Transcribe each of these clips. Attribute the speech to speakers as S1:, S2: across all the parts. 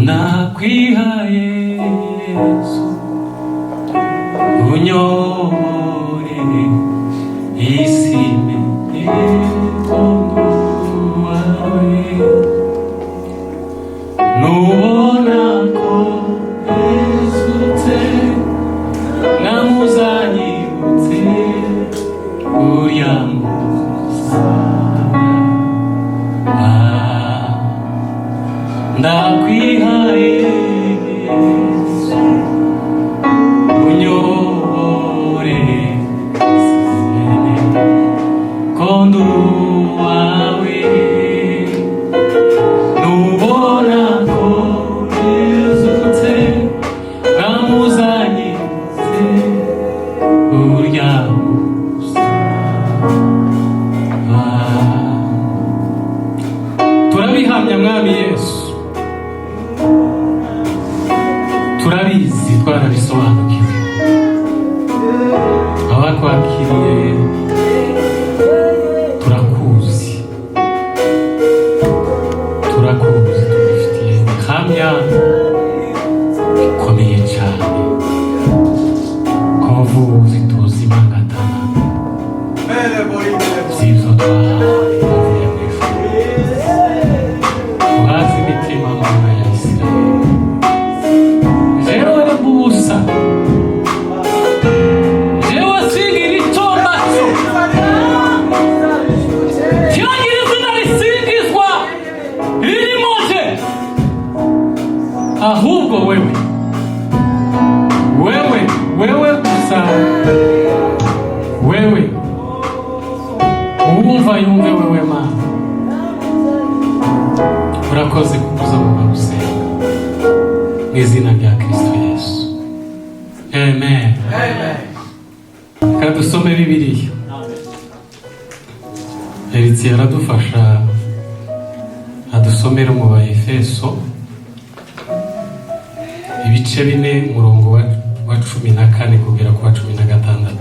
S1: Ndakwihaye Yesu, unyobore, isi imenye ko ndi uwawe. Nubona ko ntezutse, namuzanyibutse uriya musaraba. Ndakwihaye Yesu, unyobore, ko ndi uwawe. Nubona ko ntezutse, namuzanyibutse urya musaraba. Turabihamya, Mwami Yesu, turabizi, twarabisobanukiwe. Abakwakiriye turakuzi, turakuzi, tubifitiye ibihamya bikomeye cyane ko vuzi tuzi mangatana z'ibyo twahawe bavuye mu ijuru. Uhaze imitima, Mana ya Isirayeli. Jewe ni ubusa, jewe singira icyo mbaco, ntibagira izina risingizwa ririmo je, ahubwo wewe, wewe, wewe gusa, wewe. Uwumva yumve wewe. Mana, urakoze kubuza mu gusenga mu izina rya Kristo Yesu, amen. Reka dusome Bibiliya. Eritsi aradufasha, adusomere mu Baefeso ibice 4, umurongo wa 14 kugera ku wa 16.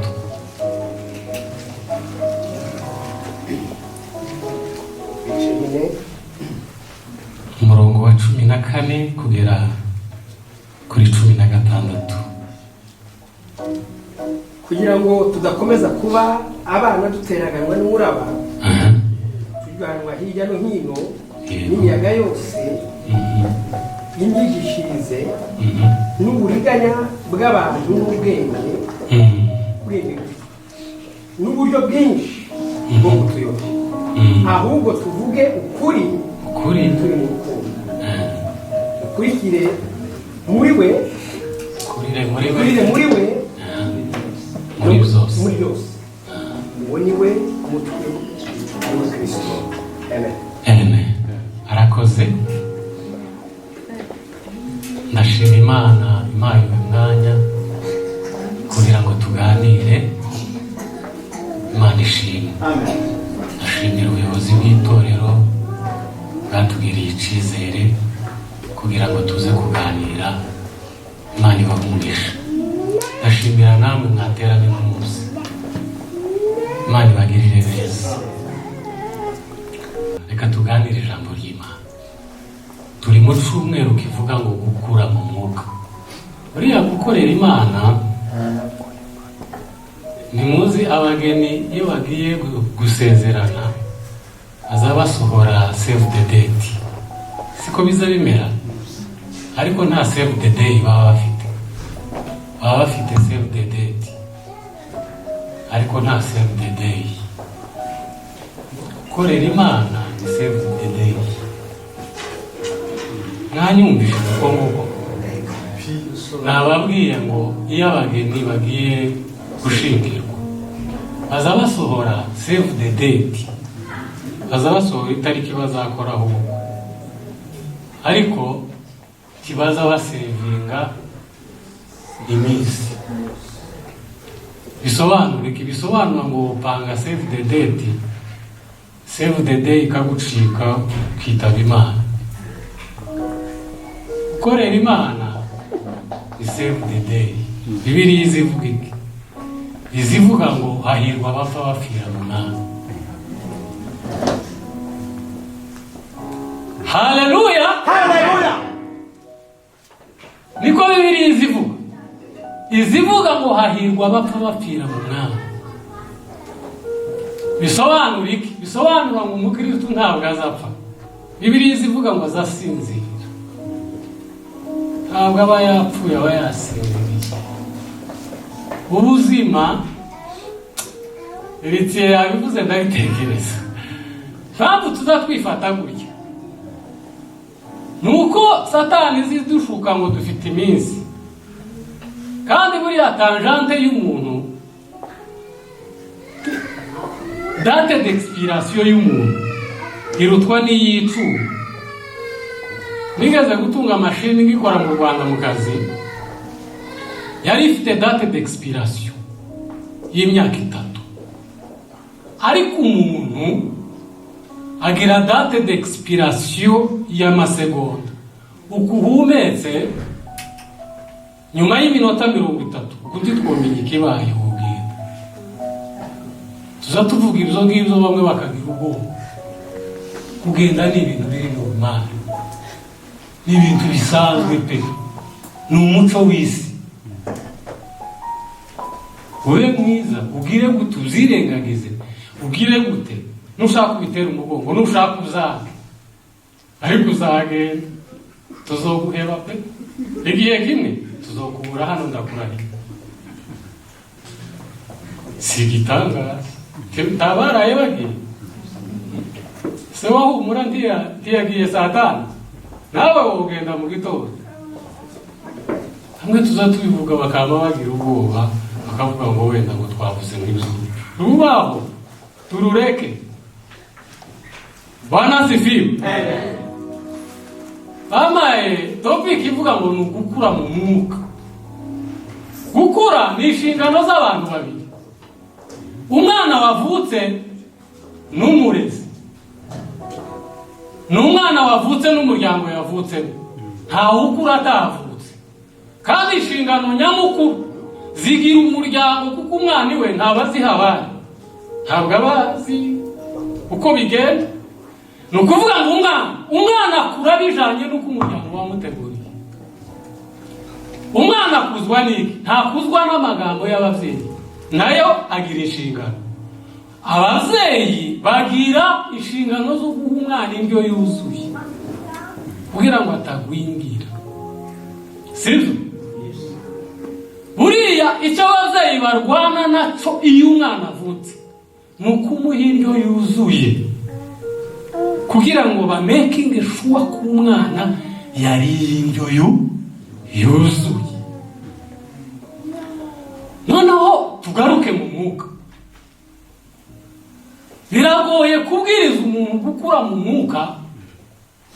S2: Ibice 4.
S1: Umurongo wa 14 kugera kuri 16.
S2: Kugira ngo tudakomeza kuba abana duteraganwa n'umuraba, tujyanwa hirya no hino n'imiyaga yose y'imyigishirize n'uburiganya bw'abantu n'ubwenge bwenge n'uburyo bwinshi bwo kutuyobya, ahubwo tuvuge ukuri
S1: ukuri
S2: turi mu rukundo, dukurikire muri we.
S1: Kurire muri we.
S2: Dukurire muri we.
S1: Muri byose.
S2: Muri byose. Uwo ni we mutwe, ni we Kristo. Amen.
S1: Amen. Arakoze. Ndashima Imana impaye uyu mwanya kugira ngo tuganire. Imana ishimwe. Ndashimira ubuyobozi bw'itorero bwatugiriye icyizere kugira ngo tuze kuganira. Imana ibahe umugisha. Ndashimira namwe mwateranye uno munsi. Imana ibagirire neza. Reka tuganire ijambo ry'Imana. Turi mu cyumweru kivuga ngo gukura mu mwuka. Buriya gukorera Imana, ntimuzi abageni iyo bagiye gusezerana baza basohora save the date, siko biza bimera? Ariko nta save the day baba bafite. Baba bafite save the date, ariko nta save the day. Gukorera Imana ni save the day. Mwanyumvishe? Uko nguko nababwiye ngo iyo abageni bagiye gushingirwa baza basohora save the date, baza basohora itariki bazakoraho ubukwe, ariko ntibaza basevinga iminsi. Bisobanura iki? Bisobanura ngo upanga save the date, save the day ikagucika, ukitaba Imana. Gukorera Imana ni save the day. Bibiliya izivuga iki? Izivuga ngo hahirwa abapfa bapfira mu Mwami. Haleluya!
S2: Haleluya!
S1: Niko Bibiliya izivuga, izivuga ngo hahirwa abapfa bapfira mu Mwami. Bisobanura iki? Bisobanura ngo umukristo ntabwo azapfa. Bibiliya izivuga ngo azasinzira, ntabwo aba yapfuye, aba yasinziriye. Ubuzima, Ritiye yabivuze, ndabitekereza, mpamvu tuzatwifata gutya ni uko Satani izidushuka ngo dufite iminsi. Kandi buriya tangente y'umuntu, date d'expiration y'umuntu irutwa n'iy'icuma. Nigeze gutunga mashini ngikora mu Rwanda mu kazi, yari ifite date d'expiration y'imyaka 3, ariko umuntu agira date d'expiration y'amasegonda. Uko uhumetse, nyuma y'iminota 30 ukundi twomenya ikibaye wubwira. Tuza tuvuga ibyo ngibyo, bamwe bakagira ubwoba. Kugenda ni ibintu biri normal, ni ibintu bisanzwe pe, ni umuco w'isi. Ube mwiza, ubwire gute, uzirengagize, ubwire gute, nushaka ubitera umugongo, nushaka uzange, ariko uzagenda. Tuzoguheba pe, igihe kimwe tuzokubura hano, ndakurahiye, si igitangaza. Ntabaraye bagiye se? Wahumura, ntiyagiye saa 5, nawe wogenda mu gitondo. Hamwe tuza tubivuga bakaba bagira ubwoba, bakavuga ngo wenda ngo twavuze nk'ibyo. Rubaho turureke. Bwana asifiwe. Bamaye topic ivuga ngo ni ugukura mu mwuka. Gukura ni inshingano z'abantu babiri, umwana wavutse n'umurezi. Ni umwana wavutse n'umuryango yavutsemo, ntawe ukura atavutse. Kandi inshingano nyamukuru zigira umuryango, kuko umwana iwe ntabwo aziha abandi, ntabwo aba azi uko bigenda. Ni ukuvuga ngo umwana akura bijanye n'uko umuryango wamuteguriye. Umwana akuzwa n'iki? Ntakuzwa n'amagambo y'ababyeyi, nayo agira inshingano. Ababyeyi bagira inshingano zo guha umwana indyo yuzuye kugira ngo atagwingira, sibyo? Buriya icyo ababyeyi barwana nacyo iyo umwana avutse ni ukumuha indyo yuzuye, kugira ngo bamakinge sure ko umwana yariye indyo yuzuye. Noneho tugaruke mu mwuka. Biragoye kubwiriza umuntu gukura mu mwuka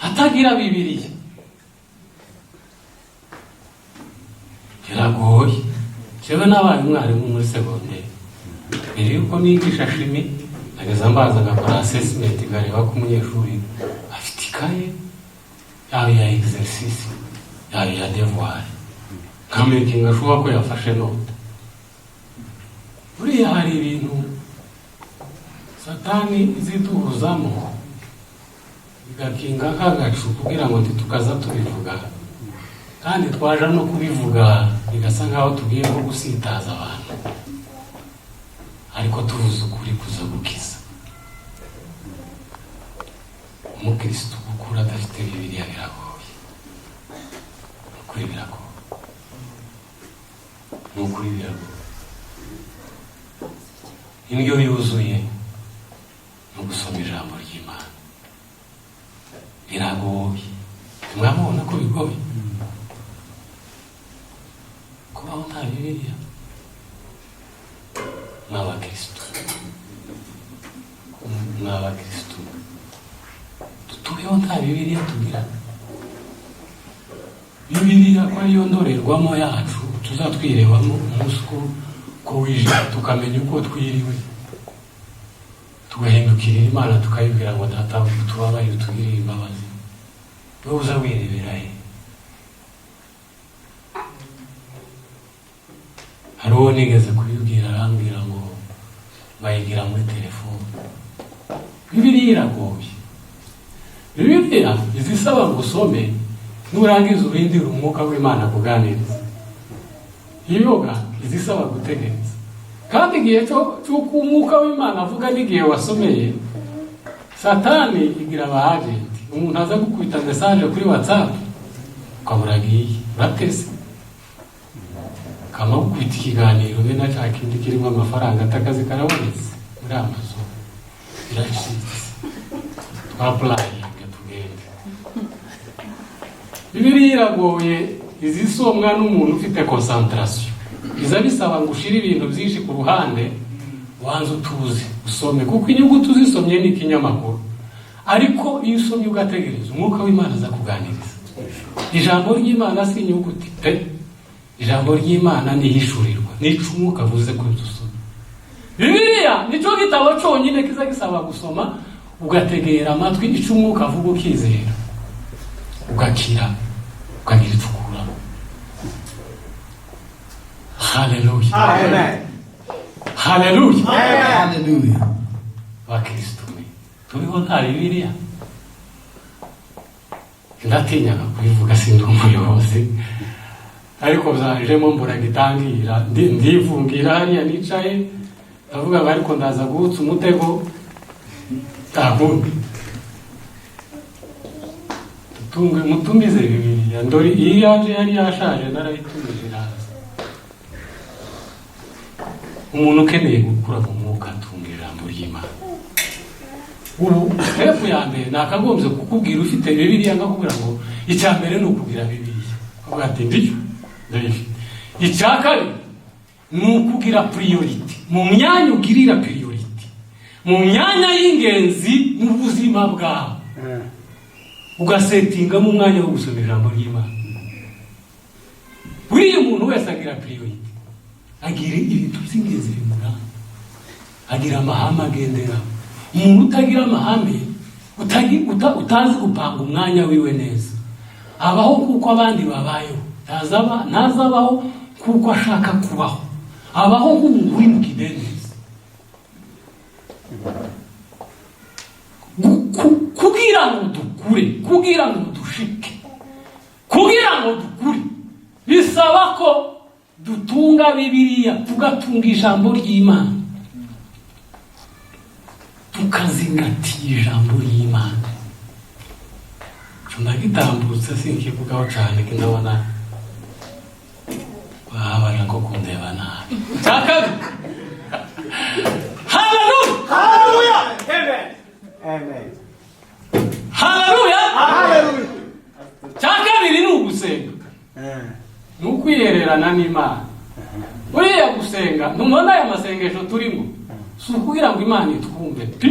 S1: atagira Bibiliya, biragoye. Jewe nabaye umwarimu muri segonderi. Mbere yuko nigisha chimie, nageza mbaza ngakora assessment, nkareba ko umunyeshuri afite ikaye, yaba iya exercice, yaba iya devoir, nkamakinga sure ko yafashe note. Buriya hari ibintu Satani iziduhuzamo, igakinga nk'agacu kugira ngo ntitukaza tubivuga, kandi twaja no kubivuga bigasa nkaho tugiye nko gusitaza abantu, ariko tuvuze ukuri kuza gukiza. Umukirisitu gukura adafite Bibiliya biragoye, ni ukuri biragoye, ni ukuri biragoye. Indyo yuzuye ni ugusoma ijambo ry'Imana. Biragoye, ntimwamubona ko bigoye kubaho nta Bibiliya? Mw'abakirisitu, mw'abakirisitu, tutubeho nta Bibiliya tugira? Bibiliya ko ariyo ndorerwamo yacu tuzatwirebamo umunsi uko wijima, tukamenya uko twiriwe, tugahindukirira Imana, tukayibwira ngo data tubabarire, utugirire imbabazi. Wowe uza wirebera he? Hari uwo nigeze kubibwira, arambwira ngo bayigira muri telefone. Bibiliya iragoye. Bibiliya izisaba ngo usome. Nurangiza urindire umwuka w'Imana kuganiriza. Yoga izisaba gutegereza, kandi igihe cy'uko umwuka w'Imana avuga n'igihe wasomeye. Satani igira aba agent. Umuntu aza gukubita message kuri WhatsApp, ukabura agiye, uratese kama gukubita ikiganiro be na cya kindi kirimo amafaranga. Atakazi karabonetse muri Amazon, biracitse, twapplyinga tugende. Bibiliya iragoye, izisomwa n'umuntu ufite concentration. Biza bisaba ngo ushire ibintu byinshi ku ruhande, wanze utuze usome, kuko inyuguti uzisomye ni ikinyamakuru. Ariko iyo usomye ugategereza, umwuka w'Imana aza kuganiriza. Ijambo ry'Imana si inyuguti pe. Ijambo ry'Imana ni ihishurirwa, nica umwuka avuze ko ibyo usoma. Bibiliya nicyo gitabo cyonyine kiza gisaba gusoma ugategera amatwi icyo umwuka avuga, ukizera, ugakira, ukagira icyo ukuramo. Haleluya!
S2: Amen.
S1: Haleluya!
S3: Hallelujah.
S1: Bakristo mwe, turiho nta Bibiliya. Ndatinyaga kubivuga, sindi umuyobozi, ariko byanjemo mbura gitangira. Ndivungira hariya nicaye, ndavuga ngo ariko ndaza guhutsa umutego, ntakundi. Tutunge mutumize Bibiliya. Ndori iyo yaje yari yashaje, narayitumije iraza. Umuntu ukeneye gukura mu mwuka atunga ijambo ry'Imana. Ubu step ya mbere nakagombye kukubwira, ufite Bibiliya, nkakubwira ngo icya mbere ni ukugira Bibiliya, ukavuga ati ndiyo, ndayifite. Icya kabiri ni ukugira priorité mu myanya, ugirira priorité mu myanya y'ingenzi mu buzima bwawe, ugasettingamo umwanya wo gusoma ijambo ry'Imana. Buriya umuntu wese agira priorité, agira ibintu by'ingenzi bimuranga, agira amahame agenderaho. Umuntu utagira amahame, utazi gupanga umwanya wiwe neza, abaho kuko abandi babayeho. Ntazabaho kuko ashaka kubaho, abaho nk'umuntu uri mu kidendezi. Kugira ngo dukure, kugira ngo dushike, kugira ngo dukure, bisaba ko dutunga Bibiliya, tugatunga ijambo ry'Imana, tukazingatiye ijambo ry'Imana. Ico ndagitambutse, sinkivugaho cane, ndabona babaja nko kundeba nabi. Cya kabiri, haleluya!
S2: Hallelujah. Amen. Amen.
S1: Haleluya!
S2: Hallelujah.
S1: Cya kabiri ni ugusenga, ni ukwihererana n'Imana. Buriya gusenga, ntubona aya masengesho turimo, si ukugira ngo Imana itwumve pi,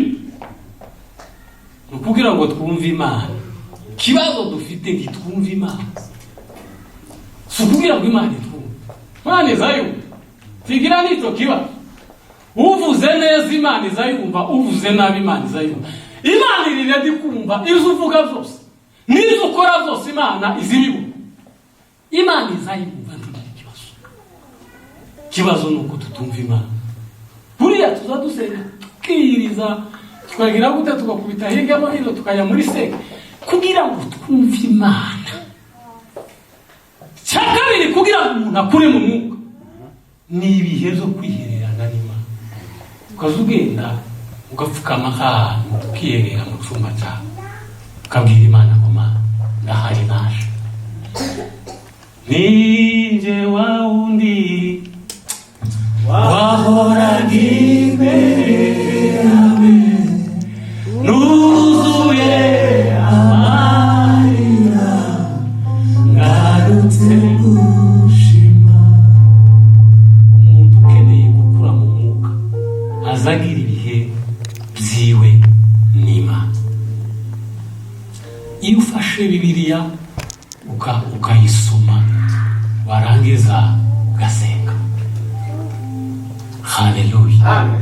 S1: ni ukugira ngo twumve Imana. Ikibazo dufite, ntitwumve Imana. Si ukugira ngo Imana itwumve, Imana izayumva, tigira n'icyo kibazo. Uvuze neza Imana izayumva, uvuze nabi Imana izayumva. Imana iri ready kumva ibyo uvuga byose n'ibyo ukora byose. Imana izibibona, Imana izayumva, ntugire ikibazo. Ikibazo ni uko tutumva Imana. Buriya tuza dusenga, tukiyiriza, tukagira gute, tugakubita hirya no hino, tukajya muri seke kugira ngo twumve Imana. Cya kabiri, kugira ngo umuntu akure mu mwuka, ni ibihe byo kwihererana n'Imana. Ukaza ugenda ugapfukama ahantu, ukiherera mu cyumba cyawe, ukabwira Imana ngo: "Mana, ndahari, naje, ninjye wa wundi wahoraga imbere yawe nuzuye amarira, ngarutse gushima." Umuntu ukeneye gukura mu mwuka azagira ibihe byiwe n'Imana. Iyo ufashe Bibiliya ukayisoma, warangiza ugasenga, haleluya!
S2: Amen.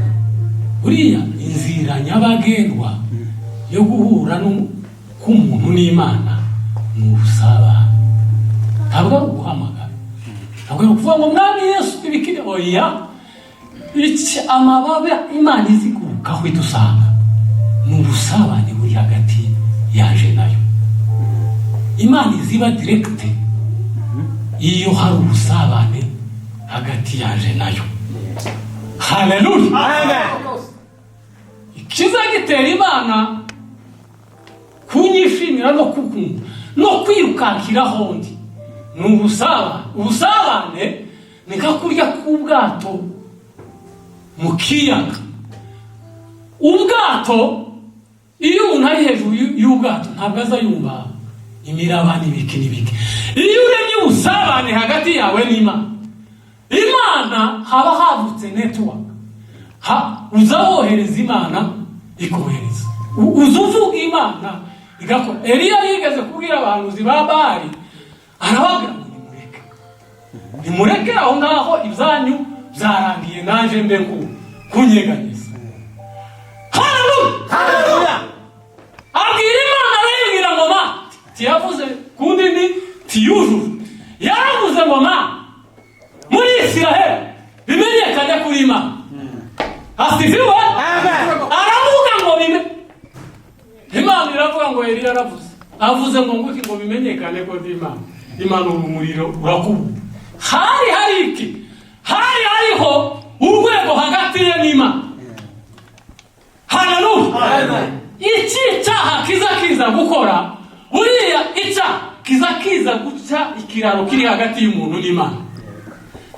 S1: Buriya inzira nyabagendwa yo guhura k'umuntu n'Imana ni ubusabane. Ntabwo ari uguhamagara, ntabwo ari ukuvuga ngo "Mwami Yesu" ibikiri, oya. Iki amababa Imana izigurukaho idusanga ni ubusabane buri hagati yaje nayo. Imana iziba direct iyo hari ubusabane hagati yaje nayo. Haleluya.
S3: Amen.
S1: Ikiza gitera Imana kunyishimira no kukunda no kwirukankiraho ndi ni ubusabane. Ubusabane ni nka kurya k'ubwato mu kiyaga. Ubwato, iyo umuntu ari hejuru y'ubwato ntabwo aza yumva imiraba n'ibiki n'ibiki. Iyo uremye ubusabane hagati yawe n'Imana, Imana haba havutse network. Uza wohereza, Imana ikohereza. Uza uvuga, Imana igakora. Eliya yigeze kubwira abahanuzi ba Bali, arababwira ngo nimureke, nimureke aho ngaho, ibyanyu byarangiye, naje mbe kunyeganyeza. Haleluya. Abwira Imana, arayibwira ngo ma tiyavuze ku ndimi tiyujuje, yaravuze ngo ma muri Isiraheli bimenyekane kuri Imana. Asifiwe. Aravuga ngo bime, Imana iravuga ngo Eliya aravuze, avuze ngo nguki, ngo bimenyekane ko ndi Imana. Imanura umuriro urakubu. Hari hari iki? Hari hariho urwego hagati ye n'Imana. Haleluya. Iki cyaha kiza kiza gukora buriya, icyaha kiza kiza guca ikiraro kiri hagati y'umuntu n'Imana.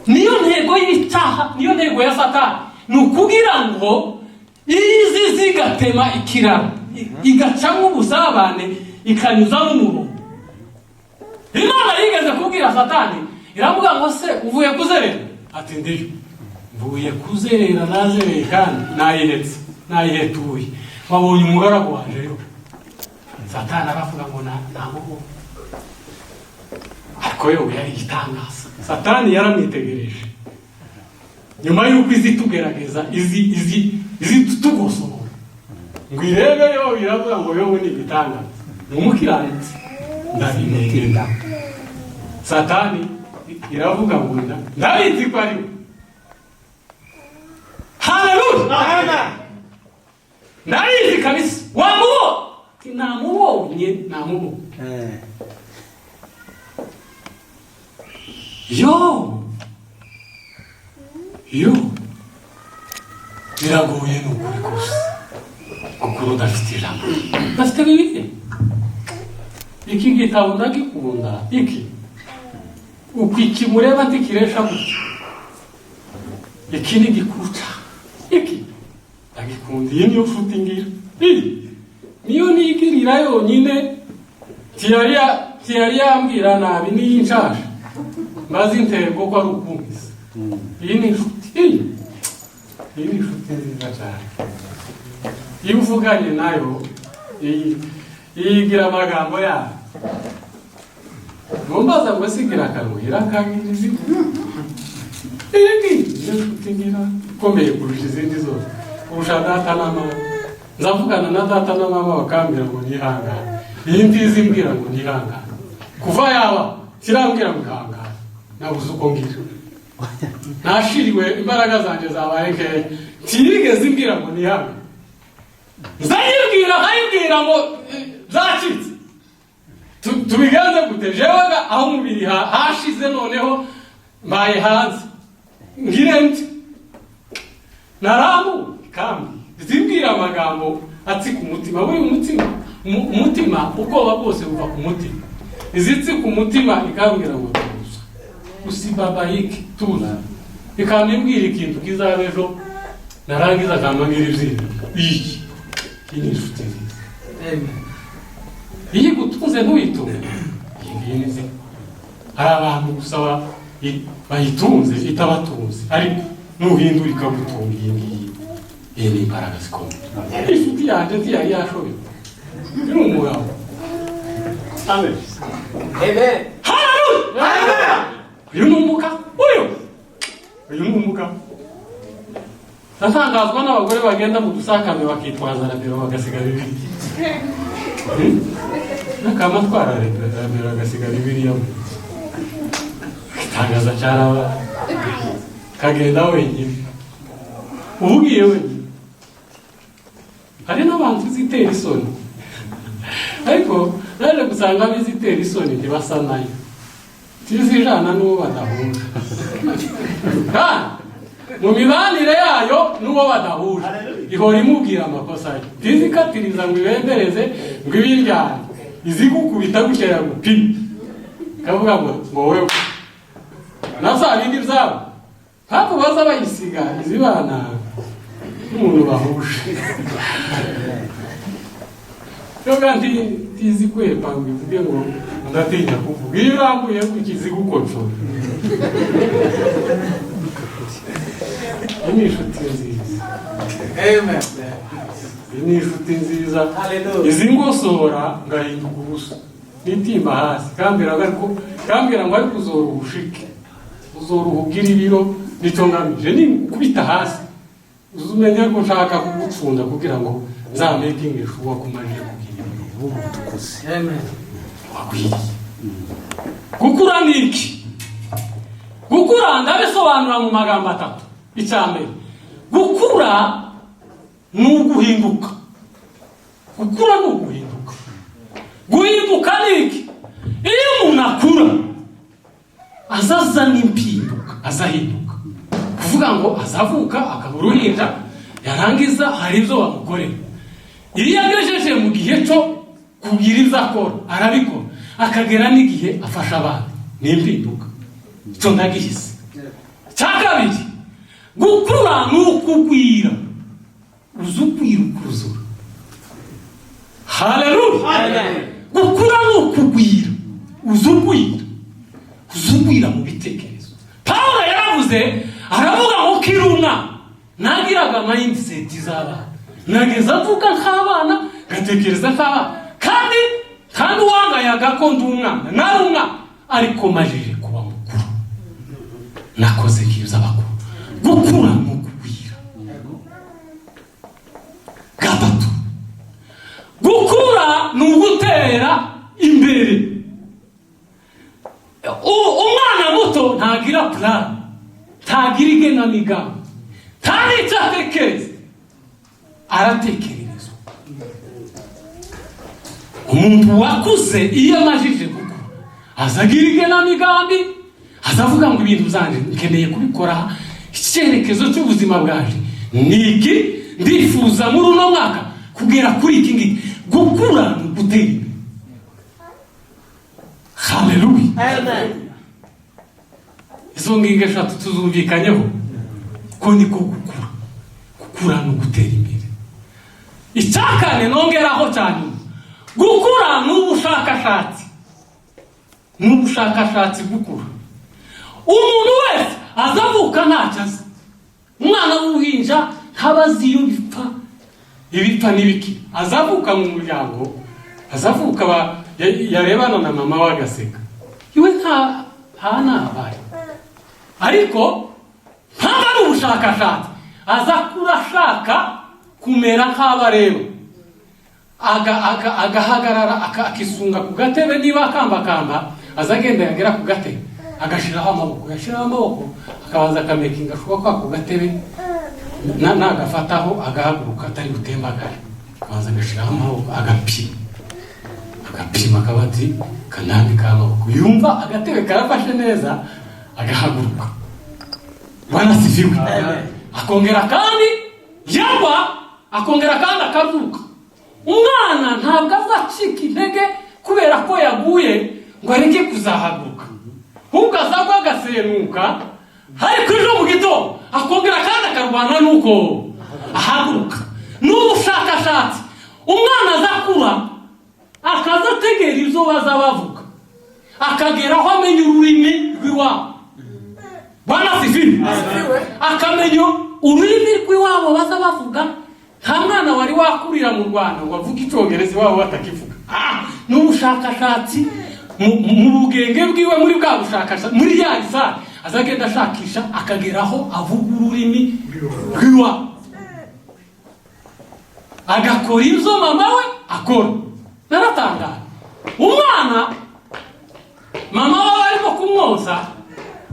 S1: Niyo ntego y'icyaha, niyo ntego ya Satani, ni ukugira ngo izi zigatema ikiraro, igacamo ubusabane, ikanyuzamo umurongo. Imana yigeze kubwira Satani, iravuga ngo se uvuye kuzerera? Ati ndiyo, mvuye kuzerera, nazereye kandi nayihetse, nayihetuye. Wabonye umugaragu wanje yo? Satani aravuga ngo namubonye. Ariko yo yari igitangaza. Satani yaramwitegereje nyuma y'uko izi tugerageza, izi tugosora ngo irebe yo, iravuga ngo yobu ni igitangaza, ni umukiranutsi, ndabimenye. Satani iravuga ngo ndabizi ko ari we. Haleluya. Ndabizi kabisa. Wamubonye? Ati namubonye, namubonye. Yo yo, biragoye, ni ukuri kose, kuko udafite ijambo, udafite Bibiliya. Iki gitabo ndagikunda iki, uko iki mureba ntikiresha gutya, iki ni gikuca, iki ndagikunda. Iyi niyo nshuti ngira, iyi niyo nigirira yonyine. Tiyari yambwira nabi, niyo inshaje maze intego ko ari ukumvise. Iyi ni inshuti, iyi ni inshuti nziza cyane. Iyo uvuganye nayo, iyi igira amagambo yayo. Numbaza ngo sigira akanwa, irakagira izivu. Iyi ngiyi niyo nshuti ngira ikomeye kurusha izindi zose, kurusha data na mama. Nzavugana na data na mama bakambwira ngo nihangane, iyi ngiyi imbwira ngo nihangane. Kuva yaba kirambwira ngo ihangane, nabuze uko ngira, nashiriwe, imbaraga zanjye zabaye nkeya, ntiyigeze imbwira ngo nihangane. Nzayibwira nkayibwira ngo byacitse, tubigenze gute? Jewe aho umubiri hashize, noneho mbaye hanze, ngire nti naramu kandi zibwira amagambo atsi ku mutima. Buri umutima, umutima, ubwoba bwose buva ku mutima. Izitsi ku mutima ikambwira ngo tuza, usibabayike, tuza, ikambwira ikintu kizaba ejo, narangiza akambwira ibyiringiro. Iyi ni inshuti nziza. Iyo igutunze ntuyitunge, iyi ngiyi ni nziza. Hari abantu gusa bayitunze itabatunze, ariko nuhindura ikagutunga. Iyi ngiyi, iyi ni imbaraga zikomeye. Inshuti yanjye ntiyari yashobewe, ni umugabo. Amen.
S2: Amen.
S1: Haleluya. Uyu ni umugabo, uyu ni umugabo. Ndatangazwa n'abagore bagenda mu dusakame bakitwaza rabero bagasiga Bibiliya. Nakama atwara rabero agasiga Bibiliya mu nzu, itangaza cyaraba kagenda wenyine, ubugiye wenyine. Hari n'abantu zitera isoni, ariko Naje gusanga bizitera isoni, ntibasa nayo, tizijana n'uwo badahuje, kandi mu mibanire yayo n'uwo badahuje ihora imubwira amakosa ye. Tizikatiriza ngo ibendereze ngo ibiryane, izigukubita gutya yagupima ikavuga ngo wowe na za bindi byabo. Ntabwo baza bayisiga, izibana n'umuntu bahuje. Yoga ntizi kwepa ngo ivuge ngo ndatinya kuvuga. Iyo urambuye gutya izigukocora. Iyi ni inshuti nziza.
S2: Amen.
S1: Iyi ni inshuti nziza. Izi ngosora ngahinduka ubusa, nitimba hasi, kambwira ngo ariko uzora ubushike, uzora ugira ibiro, nicyo ngamije. Ni kubita hasi uzumenya ko nshaka kugupfunda kugira ngo nzamekinge sure ko umajije kugira ibiro.
S2: Amen.
S1: Wakwiriye gukura. Ni iki gukura? Ndabisobanura mu magambo atatu. Icya mbere, gukura ni uguhinduka. Gukura ni uguhinduka. Guhinduka ni iki? Iyo umuntu akura azazana impinduka, azahinduka. Kuvuga ngo azavuka akaba uruhinja, yarangiza hari ibyo bamukorera. Iyo agejeje mu gihe cyo kugira ibyo akora, arabikora, akagera n'igihe afasha abandi. Ni impinduka, icyo ndagihise. Cya kabiri, gukura ni ukugwira. Uzi ukwira ukuzura. Haleluya! Gukura ni ukugwira, uzi ugwira, uzi ugwira mu bitekerezo. Pawulo yaravuze, aravuga ngo kiri umwana nagiraga mindset z'abana, nageza avuga nk'abana, ngatekereza nk'abana, kandi uwangayaga ko ndi umwana, nari umwana, ariko majije kuba mukuru nakoze nk'iby'abakuru. Gukura ni ukugwira. Gatatu, gukura ni ugutera imbere. Umwana muto ntagira plan, ntagira igenamigambi, nta n'icyo atekereza, aratekererezwa. Umuntu wakuze, iyo amajije gukura, azagira igenamigambi, azavuga ngo ibintu byanjye nkeneye kubikora, icyerekezo cy'ubuzima bwanjye ni iki, ndifuza muri uno mwaka kugera kuri iki ngiki. Gukura ni ugutera imbere. Haleluya!
S2: Amen.
S1: Izo ngingo eshatu tuzumvikanyeho ko niko gukura. Gukura ni ugutera imbere. Icyakane nongeraho cya nyuma, gukura ni ubushakashatsi, ni ubushakashatsi. Gukura, umuntu wese azavuka ntacyo azi. Umwana w'uruhinja ntaba azi iyo bipfa, ibipfa n'ibiki. Azavuka mu muryango, azavuka yarebana na mama we agaseka, iwe nta nabaye. Ariko ntabwo ari ubushakashatsi, aza kura ashaka kumera nk'abareba. Agahagarara, akisunga ku gatebe. Niba akambakamba, azagenda yagera ku gatebe agashyiraho amaboko, yashyiraho amaboko akabanza akamakinga sure ko ako gatebe nagafataho agahaguruka atari butembagare. Akabanza agashyiraho amaboko, agapima, agapima, akaba ati kanambikaho amaboko, yumva agatebe karafashe neza, agahaguruka. Bwana asifiwe! Akongera kandi yagwa, akongera kandi akavuka. Umwana ntabwo azacika intege kubera ko yaguye ngo areke kuzahaguruka, ahubwo azagwa agasenuka, ariko ejo mu gitondo akongera kandi akarwana n'uko ahaguruka. N'ubushakashatsi, umwana azakura akaza ategera ibyo baza bavuga, akagera aho amenya ururimi rw'iwabo. Bwana asifiwe! Akamenya ururimi rw'iwabo baza bavuga. Nta mwana wari wakurira mu Rwanda ngo avuge Icyongereza iwabo batakivuga. Ni ubushakashatsi mu bugenge bwiwe, muri bwa bushakashatsi, muri ya risari azagenda ashakisha, akageraho avuga ururimi rw'iwabo, agakora ibyo mama we akora. Naratangaye, umwana mama we arimo kumwoza,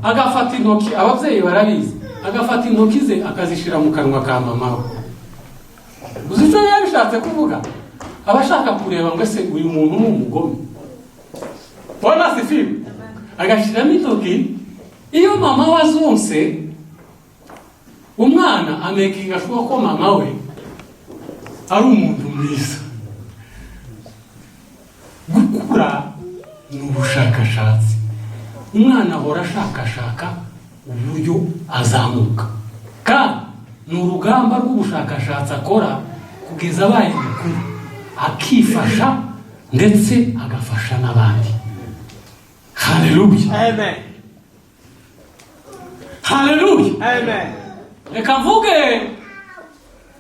S1: agafata intoki, ababyeyi barabizi, agafata intoki ze akazishyira mu kanwa ka mama we. Uzi icyo biba bishatse kuvuga? Abashaka kureba ngo ese uyu muntu ni umugome. Bwana asifiwe. Agashyiramo intoki. Iyo mama we azonse umwana, amakinga sure ko mama we ari umuntu mwiza. Gukura ni ubushakashatsi. Umwana ahora ashakashaka uburyo azamuka, kandi ni urugamba rw'ubushakashatsi akora kugeza abaye mukuru, akifasha ndetse agafasha n'abandi. Haleluya!
S2: Amen.
S1: Haleluya!
S2: Amen.
S1: Reka mvuge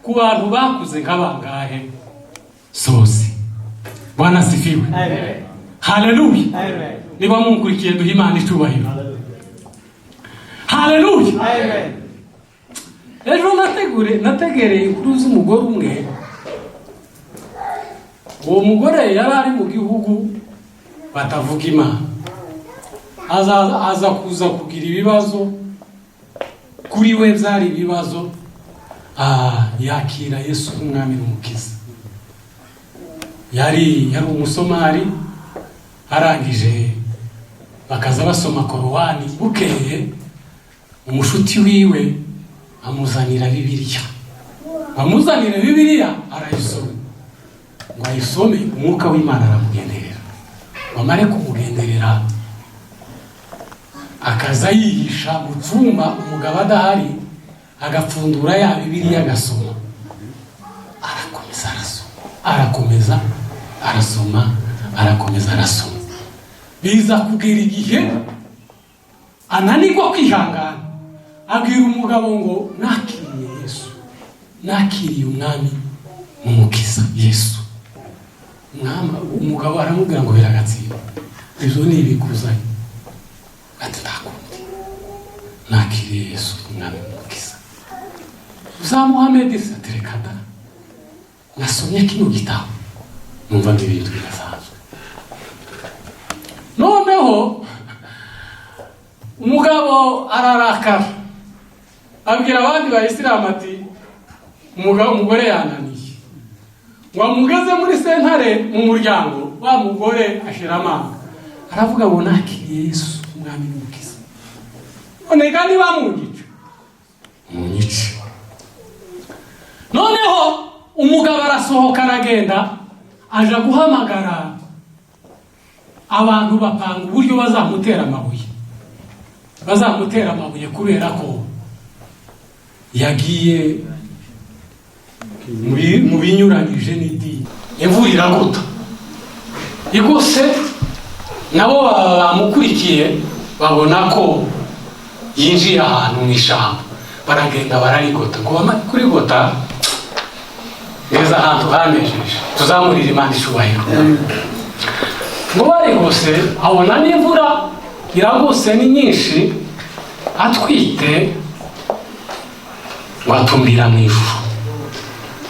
S1: ku bantu bakuze nk'abangahe sozi. Bwana asifiwe!
S2: Amen.
S1: Haleluya!
S2: Amen.
S1: Niba munkurikiye, duhe Imana icubahiro. Haleluya!
S2: Amen.
S1: Ejo nategereye inkuru z'umugore umwe. Uwo mugore yari ari mu gihugu batavuga Imana, aza kuza kugira ibibazo. Kuri we byari ibibazo. Yakira Yesu nk'umwami n'umukiza. Yari umusomali. Arangije bakaza basoma Korowani. Bukeye umushuti wiwe amuzanira Bibiliya. Amuzanira Bibiliya, arayisoma. Ngo ayisome, umwuka w'Imana aramugenderera. Bamare kumugenderera, akaza yihisha mu cyumba umugabo adahari, agapfundura ya Bibiliya, agasoma. Arakomeza arasoma, arakomeza arasoma, arakomeza arasoma. Biza kugera igihe ananirwa kwihangana, abwira umugabo ngo: "Nakiriye Yesu, nakiriye umwami n'umukiza Yesu." Umugabo aramubwira ngo: "Biragatsinda, ibyo ni ibikuzanye." Ati: "Ntakundi, nakiriye Yesu umwami n'umukiza." "Za Muhamedi se?" Ati: "Reka da, nasomye kino gitabo numva ngo ibintu birasanzwe." Noneho umugabo ararakara, abwira abandi bayisilamu ati: "Umugabo, umugore yananiye." Ngo amugeze muri sentare mu muryango, wa mugore ashira amanga, aravuga ngo: "Nakiriye Yesu umwami n'umukiza, none kandi bamunyica, munyice." Noneho umugabo arasohoka, aragenda, aja guhamagara abantu, bapanga uburyo bazamutera amabuye, bazamutera amabuye kubera ko yagiye mu binyuranyije n'idini. Imvura iragota igose, nabo baba bamukurikiye, babona ko yinjiye ahantu mu ishyamba, baragenda bararigota. Ngo bamare kurigota neza, ahantu hanejeje, tuzamurira Imana icubahiro. Ngo barigose, abona n'imvura iragose, ni nyinshi, atwite, ngo atumbira mu ijuru,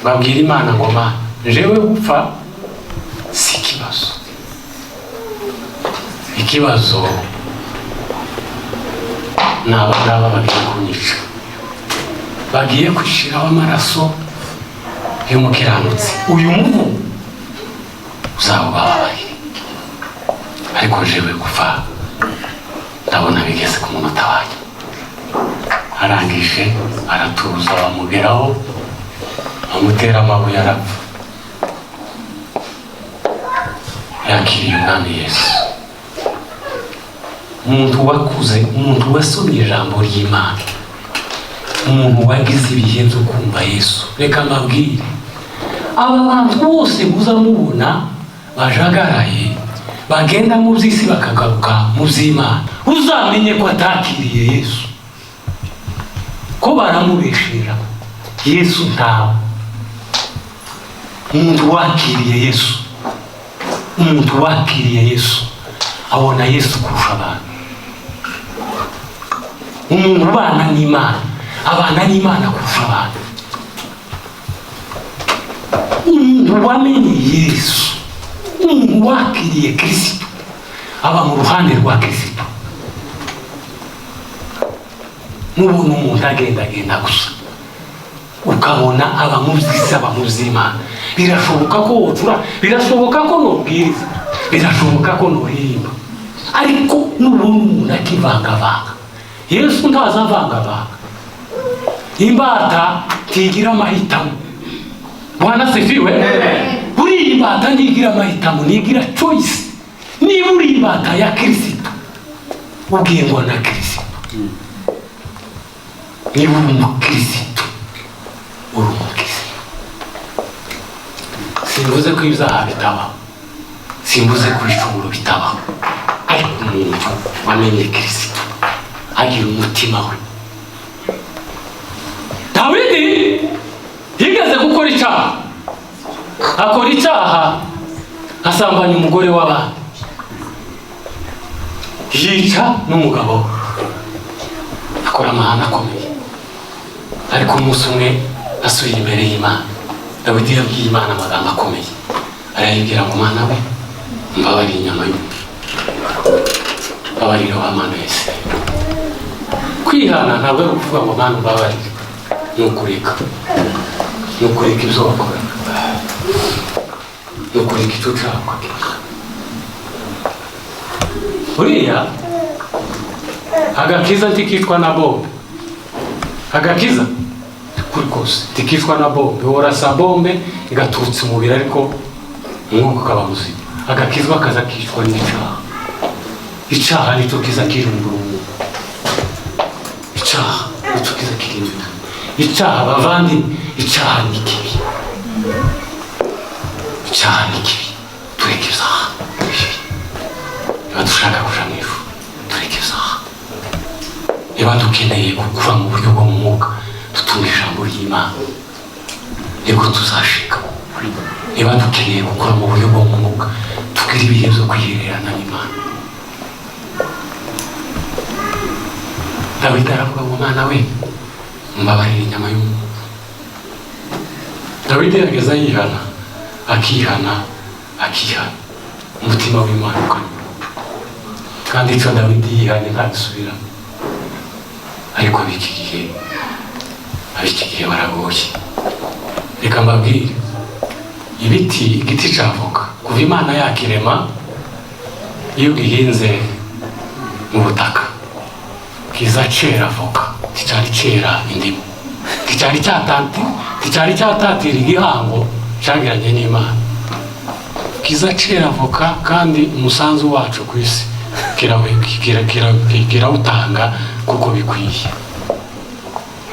S1: babwira Imana ngo: "Mana, jewe gupfa si ikibazo, ikibazo ni aba ngaba bagiye kunyica, bagiye gushyiraho amaraso y'umukiranutsi. Uyu muvu uzawubababarire, ariko jewe gupfa ndabona bigeze ku munota wanjye." Arangije aratuza, bamugeraho, bamutera amabuye, arapfa. Yakiriye umwami Yesu. Umuntu wakuze, umuntu wasomye ijambo ry'Imana, umuntu wagize ibihe byo kumva Yesu. Reka mbabwire, aba bantu bose muza mubona bajagaraye, bagenda mu by'isi bakagaruka mu by'Imana, uzamenye ko atakiriye Yesu, ko baramubeshera. Yesu ntawe. Umuntu wakiriye Yesu, umuntu wakiriye Yesu abona Yesu kurusha abantu. Umuntu ubana n'Imana abana n'Imana kurusha abantu. Umuntu wamenye Yesu, umuntu wakiriye Kirisito, aba mu ruhande rwa Kirisito. Nubona umuntu agendagenda gusa. Ukabona aba mu byiza, aba mu by'Imana. Birashoboka ko wocura, birashoboka ko nubwiriza, birashoboka ko nuririmba, ariko n'ubundi umuntu akivangavanga. Yesu ntazavangavanga. Imbata ntigira amahitamo. Bwana asifiwe. Buriya imbata ntigira amahitamo, ntigira choice. Niba uri imbata ya Kirisito, ubwingwa na Kirisito. Niba uri umukirisitu, uri umukirisitu. Simvuze ko ibyaha bitabaho, simvuze ko ibicumuro bitabaho, ariko umuntu wamenye Kirisito agira umutima we. Dawidi yigeze gukora icyaha, akora icyaha asambanya umugore w'abandi, yica n'umugabo we, akora amahano akomeye. Ariko umunsi umwe asubiye imbere y'Imana, Dawidi yabwiye Imana amagambo akomeye, arayibwira ngo: "Mana we, mbabarire inyama y'umuntu, mbabarire wa Mana wese." Kwihana ntabwo ari ukuvuga ngo: "Mana, mbabarire." Ni ukureka, ni ukureka ibyo wakoraga, ni ukureka icyo ushaka. Buriya agakiza ntikicwa na bombe. Agakiza kuri kose ntikicwa na bombe. Worasa bombe igaturutsa umubiri, ariko umwuka ukaba muzima. Agakizwa kaza kicwa n'icyaha. Icyaha nicyo kiza kirimbura umuntu. Icyaha nicyo kiza kirimbura umuntu. Icyaha, bavandimwe, icyaha ni kibi. Icyaha ni kibi. Tureke ibyaha bibi niba dushaka kuja mu ijuru. Tureke ibyaha niba dukeneye gukura mu buryo bwo mu mwuka. Dutunga ijambo ry'Imana, nibwo tuzashika. Niba dukeneye gukura mu buryo bwo mu mwuka, tugira ibihe byo kwihererana n'Imana. Dawidi aravuga ngo: "Mwana we, mbabarira inyama y'umuntu." Dawidi yageza yihana, akihana, akihana, umutima w'Imana ukanyurwa. Kandi icyo Dawidi yihanye ntagisubiramo. Ariko ab'iki gihe baragoye. Reka mbabwire, ibiti, igiti cya avoka, kuva Imana yakirema, iyo ugihinze mu butaka kiza cera avoka. Kicyari cera indimu, kicyari cyatatira igihango cyagiranye n'Imana. Kiza cera avoka, kandi umusanzu wacu ku isi kirawutanga kuko bikwiye.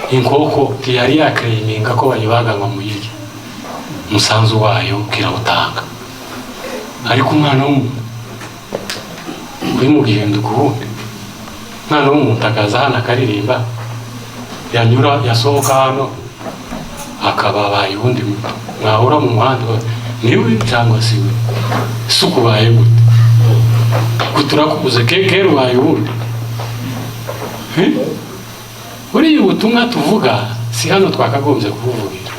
S1: Inkoko ntiyari yakereyiminga ko bayibaga ngo muyirye, umusanzu wayo kirawutanga. Ariko umwana w'umuntu uri mu gihinduka ubundi, umwana w'umuntu akaza hano akaririmba, yanyura, yasohoka hano akaba abaye uwundi muntu. Mwahura mu muhanda, niwe cyangwa si we? Ese ukubaye gute? Turakubuze kera, ubaye uwundi. Buriya ubutumwa tuvuga si hano twakagombye kubuvugira,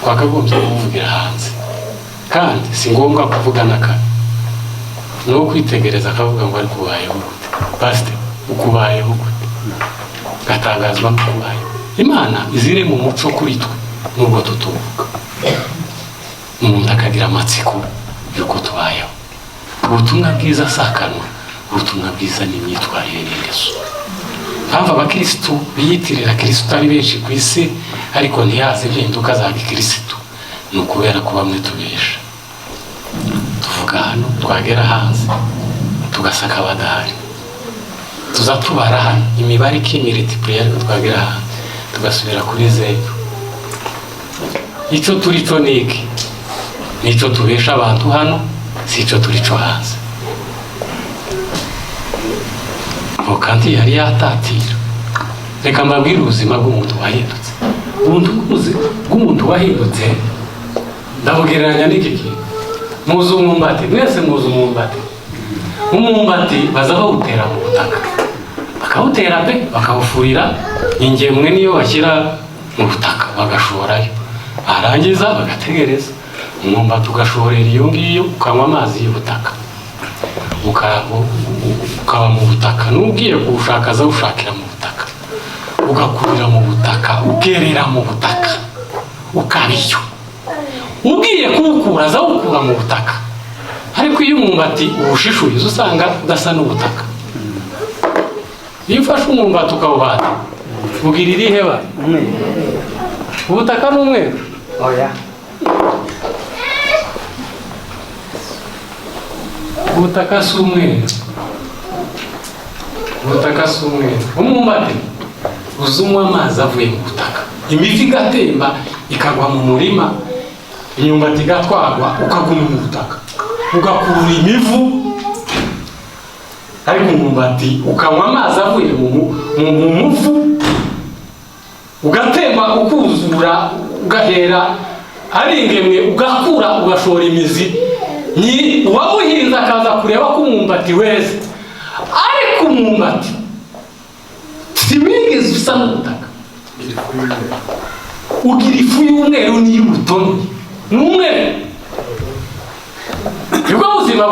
S1: twakagombye kubuvugira hanze. Kandi si ngombwa kuvuga n'akabi, ni uwo kwitegereza akavuga ngo: "Ariko ubayeho gute, pasite? Ukubayeho gute?" Gatangazwa n'ukubayeho. Imana izire mu muco kuri twe nubwo tutuvuga, umuntu akagira amatsiko y'uko tubayeho. Ubutumwa bwiza si akanwa, ubutumwa bwiza ni imyitwarire n'ingeso. Mpamvu abakirisitu biyitirira Kirisitu ari benshi ku isi, ariko ntihaze impinduka za gikirisitu, ni ukubera ko bamwe tubesha. Tuvuga hano, twagera hanze tugasaka badahari. Tuza tubara hano imibare ikimultiplier, ariko twagera hanze tugasubira kuri zeru. Icyo turi cyo ni iki? Nicyo tubesha abantu hano, si icyo turi cyo hanze. Voka ntiyari yatatira. Reka mbabwire ubuzima bw'umuntu wahindutse. Ubuntu bw'umuntu wahindutse ndabugereranya n'iki kintu. Muzi umwumbati? Mwese muzi umwumbati? Umwumbati baza bawutera mu butaka, bakawutera pe, bakawufurira ingemwe, niyo bashyira mu butaka bagashorayo, barangiza bagategereza. Umwumbati ugashorera iyo ngiyo, ukanywa amazi y'ubutaka, ukaba mu butaka. N'ugiye kuwushaka azawushakira mu butaka. Ugakurira mu butaka, ukerera mu butaka, ukabiyo ugiye kuwukura, azawukura mu butaka. Ariko iyo umwumbati uwushishuye, uza usanga udasa n'ubutaka. Iyo ufashe umwumbati ukawuhata, ugira irihe bara?
S3: Umweru.
S1: Ubutaka ni umweru?
S3: Oya.
S1: Ubutaka si umweru, ubutaka si umweru. Umwumbati uzunywa amazi avuye mu butaka, imivi igatemba ikagwa mu murima, imyumbati igatwagwa, ukaguma mu butaka ugakurura imivu. Ariko umwumbati ukanywa amazi avuye mu muvu, ugatemba, ukuzura, ugahera ari ingemwe, ugakura, ugashora imizi. Ni uwawuhinze akaza kureba ko umwumbati weze, ariko umwumbati ntiwigeze usa n'ubutaka, ugira ifu y'umweru n'iy'ubutonoye, ni umweru. Nibwo buzima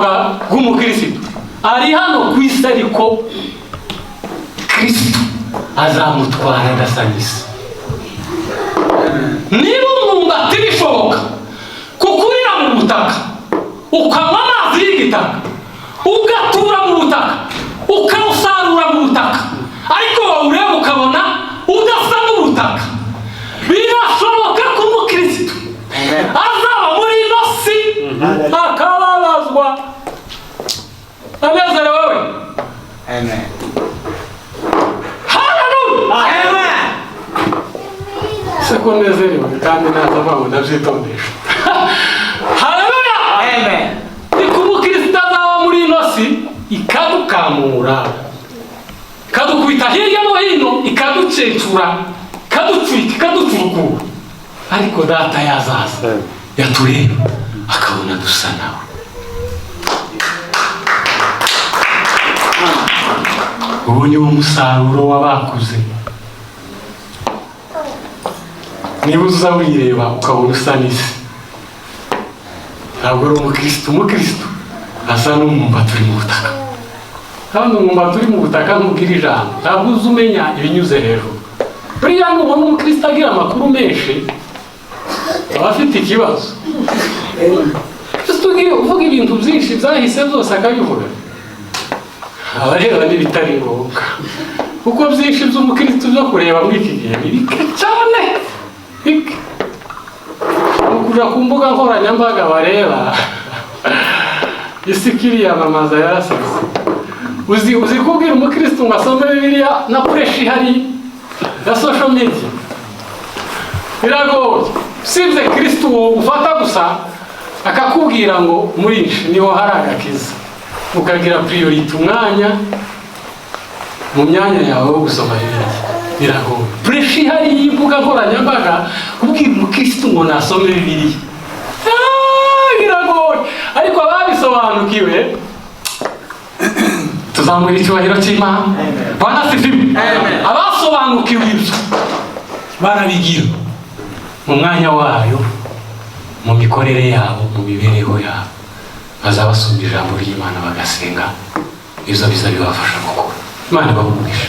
S1: bw'umukirisitu ari hano ku isi, ariko Kristo azamutwara adasa n'isi. Niba umwumbati bishoboka kukurira mu butaka, ukanywa amazi y'igitaka, ugatura mu butaka, ukawusarura mu butaka, ariko wawureba ukabona udasa n'ubutaka, birashoboka ko umukirisitu azaba muri ino si akababazwa anezerewe we.
S3: Amen.
S1: Haleluya!
S3: Amen.
S1: Se ko nezerewe kandi naza mpamvu ndabyitondesha. Haleluya!
S3: Amen.
S1: Ni ku mukristo azaba muri ino si ikadukamura, ikadukubita hirya no hino, ikaducecura, ikaducurika, ikaducurukura, ariko Data yazaza yatureba akabona dusa nawe. Ubu ni wo musaruro w'abakuze. Niba uza wireba ukabona usa n'isi, ntabwo ari umukristo. Umukristo asa n'umwumbati uri mu butaka, kandi umwumbati uri mu butaka ntubwira ijambo, ntabwo uza umenya ibinyuze hejuru. Buriya nubona umukristo agira amakuru menshi, aba afite ikibazo. Kristo uvuga ibintu byinshi byahise byose akabivuga, aba areba n'ibitari ngombwa, kuko byinshi by'umukristo byo kureba muri iki gihe ni bike cyane, bike. Ukuja ku mbuga nkoranyambaga bareba isi ikiriyamamaza yarasaze. Uzi kubwira umukristo ngo asome Bibiliya na pressure ihari ya social media, biragoye. Usibye Kristo uwo ufata gusa akakubwira ngo murishe niho hari agakiza, ukagira priority umwanya mu myanya yawe wo gusoma Bibiliya, biragoye. Pressure ihari y'imbuga nkoranyambaga, kubwira umukristo ngo nasome Bibiliya, biragoye. Ariko ababisobanukiwe tuzamura icyubahiro cy'Imana. Bwana asifiwe. Abasobanukiwe ibyo barabigira mu mwanya wayo, mu mikorere yabo, mu mibereho yabo, bazabasoma ijambo ry'Imana bagasenga, ibyo biza bibafasha gukura. Imana ibahe umugisha.